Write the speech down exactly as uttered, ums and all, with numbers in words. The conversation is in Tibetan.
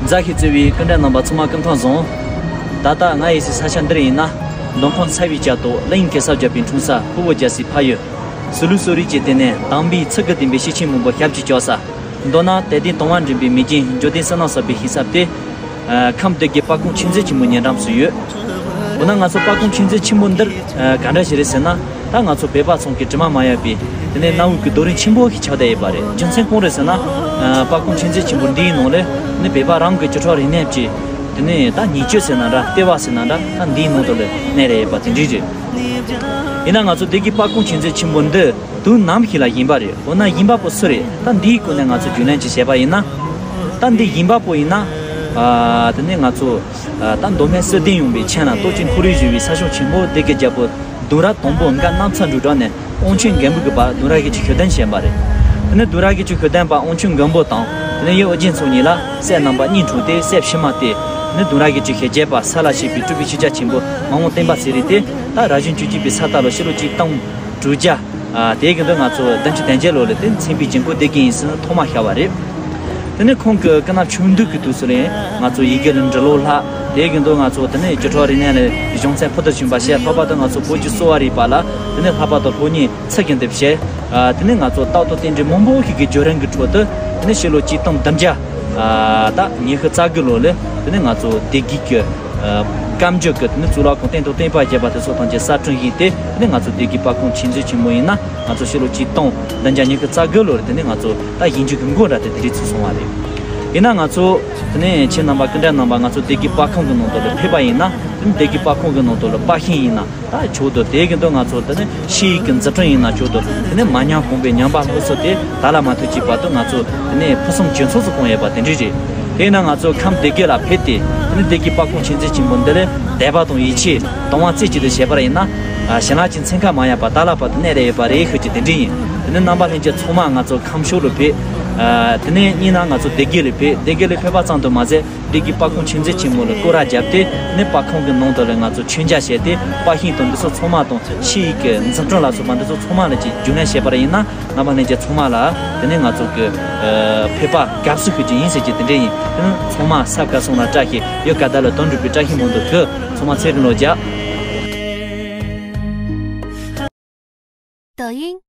མཛའ་བཤེས་གཙོས་པའི་སྐུ་མགྲོན་རྣམ་པ་ཚང་མ་སྐུ་ཁམས་བཟང་། ད་ལྟ་ང་ཡོད་སའི་ས་ཆ་འདིར་ཡིན་ན། མདོ་ཁམས་ས་བའི་རྒྱ་ཐོག་གླིང་གེ་སར་རྒྱལ་པོའི་འཁྲུངས་ས་ཕུ་བོ་རྒྱལ་སའི་ཕ་ཡུལ། སི་ལུ་སོ་རི་གྱི་དེ་ནས་དམ་པའི་ཚིག་གིས་བསྟན་པའི་ཤེར་ཕྱིན་སྨོན་པ་ཞབས་ཀྱིས་བཅགས་ས། མདོར་ན་དད་ལྡན་དང་བ་འདྲེན་པའི་མེས་རྒྱལ་འབྱོར་ལྡན་བསོད་ནམས་བསགས་པའི་ཞིང་ས་སྟེ། ཨ། ཁམས་སྡེ་དགེ་དཔལ་ཁང་ཆོས་མཛོད་ཆེན་མོའི་ཉེ་འགྲམ་སུ་ཡོད། འོ་ན་ང་ཚོ་དཔལ་ཁང་ཆོས་མཛོད་ཆེན་མོ་འདིར། ཨ། ག་འདྲ་ཞིག་རེད་ཟེར་ན། ད་ང་ཚོ་བོད་པ་ཚང་གི་དྲི་མ་མ་ཡལ་བའི་དེ་ནས་གནའ་བོའི་གི་རྡོ་རིང་ཆེན་པོ་ཞིག་ཆགས་བསྡད་ཡོད་པ་རེད། རྒྱུ་མཚན་གང་རེད་ཟེར་ན། ཨ། དཔལ་ཁང་ཆོས་མཛོད་ཆེན་མོ་འདིའི་ནང་ལ་ནི་བོད་པ་རང་གི་བཅུ་ཕྲག་རིག་གནས་ཀྱི་དེ་ནས་ད་ཉེས་སྤྱོད་ཟེར་ན་འདྲ། ལྟེ་བ་ཟེར་ན་འདྲ། ད་འདིའི་ནང་དུ་ལ་གནས་རེ་ཡོད་པ་དེ་འདྲ་རེད། ཡིན་ན་ང་ཚོ་སྡེ་དགེ་དཔལ་ཁང་ཆོས་མཛོད་ཆེན་མོ་འདི་དུས་ནམ་ཞིག་ལ་བཞེངས་པ་རེད། འོ་ན་བཞེངས་པ་པོ་སུ་རེད། ད་འདིའི་སྐོར་ནས་ང་ཚོ་རྒྱུས་ལོན་ཅིག་བྱས་པ་ཡིན་ན། ད་འདི་བཞེངས་པ་པོ་ཡིན་ན། ཨ། དེ་ནས་ང་ཚོ། ཨ། ད་མདོ་སྨད་བསིལ་ལྡན་ཡངས་པའི་ཁྱིམ་ལ་ལྟོ་ཅན་ཕོ་རིགས་བཞུགས་པའི་ས་ཕྱོགས་ཆེན་པོ་སྡེ་དགེ་རྒྱལ་པོ་ལྡུམ་ར་དང་པོ་མགར་གནམ་ཚ་འབྲུག་གྲགས་ནས་དབང་ཆེན་མགོན་པོ་གི་བར་ལྡུམ་ར་གི་ཆུ་ཤུག་ལྡན་བྱས་པ་རེད། དེ་ནས་ལྡུམ་ར་གི་ཆུ་ཤུག་ལྡན་པ་དབང་ཆེན་མགོན་པོ་དང་དེ་ནས་ཡུལ་ཨོ་རྒྱན་ཚོ་གཉིས་ལ་སྲས་རྣམ་པ་གཉིས་འཁྲུངས་ཏེ་སྲས་ཕྱི་མ་སྟེ། དེ་ནས་ལྡུམ་ར་གི་ཆུ་ཤུག་རྒྱས་པ་ས་ལ་ཞེས་པའི་སྤྲུལ་པའི་ཆོས་རྒྱལ་ཆེན་པོ་མ་འོངས་བསྟན་པ་ཚེ་རིང་སྟེ། ད་རབ་བྱུང་བཅུ་གཅིག་པའི་ས་རྟ་ལོ་ཕྱི་ལོ་གཅིག་སྟོང་དྲུག་བརྒྱ། ཨ། དེའི་གི་འདི་ང་ཚོ་བདུན་ཅུ་དོན་བརྒྱད་ལོ་ལ་དེ་མཚན་པའི་གྱི་འགོ་སྡེ་དགེ་ཡིན་ཟེར་ཐོག་མ་ཤར་བ་རེད། དེ་ནས་ཁོང་གི་སྐུ་ན་ཆུང་དུས་ཀྱི་དུས་སུ་ལས་ང་ཚོ་ཡི་གེ་ལ་འབྲི་ཀློག་ལྷག་དེའི་གི་འདི་ང་ཚོ་དེ་ནས་བཅུ་ཕྲག་རིག་གནས་ལ་གཞུང་ཚད་ཕུལ་དུ་ཕྱིན་པ་བྱས། ལྷག་པར་དུ་ང་ཚོ་བོད་ཀྱི་གསོ་བ་རིག་པ་ལ་དེ་ནས་ལྷག་པར་དུ་སློབ་གཉེར་ཚུལ་གྱིས་འདེབས་བྱས། ཨ། དེ་ནས་ང་ཚོ་རྟག་ཏུ་རྟེན་འབྲེལ་མང་པོ་ཞིག་གི་བརྒྱུད་རིམ་གྱི་ཁྲོད་དུ་དེ་ནས་ཕྱི་ལོ་གཅིག་སྟོང་བདུན་བརྒྱ། ཨ། ད་ཉི་ཤུ་རྩ་དགུ་ལོ་ལ་དེ་ནས་ང་ཚོ་སྡེ་དགེ་གི། ཨ། བཀའ་འགྱུར་གྱི་དེ་ནས་གཙུག་ལག་ཁང་རྟེན་དང་བརྟེན་པར་བཅས་པ་དེ་ཚོ་ཐམས་ཅད་གསར་སྐྲུན་བྱས་ཏེ། དེ་ནས་ང་ཚོ་སྡེ་དགེ་དཔལ་ཁང་ཆོས་མཛོད་ཆེན་མོ་ཡིན་ན་ང་ཚོ་ཕྱི་ལོ་གཅིག་སྟོང་བདུན་བརྒྱ་ཉི་ཤུ་རྩ་དགུ་ལོར་དེ་ནས་ང་ཚོ་ད་བཞེངས་རྒྱུ་གི་འགོ་འདྲ་དེ་དེ་རིང་ཚུགས་སོང་བ་རེད། ཡིན་ན་ང་ཚོ་དེ་ནས་ཁྱེད་རྣམ་པ་སྐུ་མགྲོན་རྣམ་པ་ང་ཚོ་སྡེ་དགེ་དཔལ་ཁང་གི་ནང་དུ་ལ་ཕེབས་པ་ཡིན་ན། དེ་ནས་སྡེ་དགེ་དཔལ་ཁང་གི་ནང་དུ་ལ་དཔར་ཤིང་ཡིན་ན། ད་ཆོག་འདུག་དེའི་གི་འདུག་ང་ཚོ་དེ་ནས་ཤེལ་ཡིག་གི་འཛུགས་སྐྲུན་ཡིན་ན་ཆོག་འདུག་དེ་ནས་མ་ཉམས་གོང་འཕེལ་ཉམས་པ་སླར་གསོ་དེ་ད་ལ་མ་ཐུག་ཅིག་བར་དུ་ང་ཚོ་དེ་ནས་ཕུན་སུམ་ཇེ་ཚོགས་སུ་གཏོང་ཡས་པ་དེ་འདྲ་རེད། དེས་ན་ང་ཚོ་ཁམས་སྡེ་དགེ་ལ་ཕེབས་ཏེ་དེ་ནས་སྡེ་དགེ་དཔལ་ཁང་ཆོས་མཛོད་ཆེན་པོ་འདི་ལ་དད་པ་དང་ཡིད་ཆེས་དང་བ་རྩེ་གཅིག་ཏུ་བྱས་པ་ཡིན་ན། ཨ། ཞི་ལྷག་གི་མཚན་ཁ་མ་ཡལ་བར་ད་ལ་བར་དུ་གནས་རེ་ཡོད་པ་རེད་ཤོད་ཀྱི་དེ་འདྲ་ཡིན། དེ་ནས་རྣམ་པ་ལྷན་རྒྱས་ཚང་མ་ང་ཚོ་ཁམས་ཕྱོགས་ལ་ཕེབས། ཨ། དེ་ནས་གཉིས་ན་ང་ཚོ་སྡེ་དགེ་ལ་ཕེབས། སྡེ་དགེ་ལ་ཕེབས་པ་ཙམ་དུ་མ་ཟད། སྡེ་དགེ་དཔལ་ཁང་ཆོས་མཛོད་ཆེན་མོ་ལ་སྐོར་ར་བརྒྱབ་སྟེ་ནི་དཔལ་ཁང་གི་ནང་དུ་ལ་ང་ཚོ་མཆོད་མཇལ་བྱས་ཏེ་དཔར་ཤིང་དང་འདི་ཚོ་ཚང་མ་དང་ཤེལ་ཡིག་གི་འཛུགས་སྐྲུན་ལ་སོགས་པ་འདི་ཚོ་ཚང་མ་ལ་ཅིག་རྒྱུས་ལོན་བྱས་པ་ཡིན་ན། རྣམ་པ་ལྷན་རྒྱས་ཚང་མ་ལ་དེ་ནས་ང་ཚོ་གི་ཨ་ཕེབས་པ་དགའ་བསུ་ཞུ་རྒྱུ་ཡིན་ཟེར་གྱི་དེ་འདྲ་ཡིན། དེ་ནི་ཚང་མ་ས་དགའ་སོང་ལ་བཀྲ་ཤིས། ཡུལ་ག་ད་ལ་དོན་འགྲུབ་པའི་བཀྲ་ཤིས་མང་དུ་ཕུལ། ཚང་མ་ཚེ་རིང་ལོ་བརྒྱ། 抖音，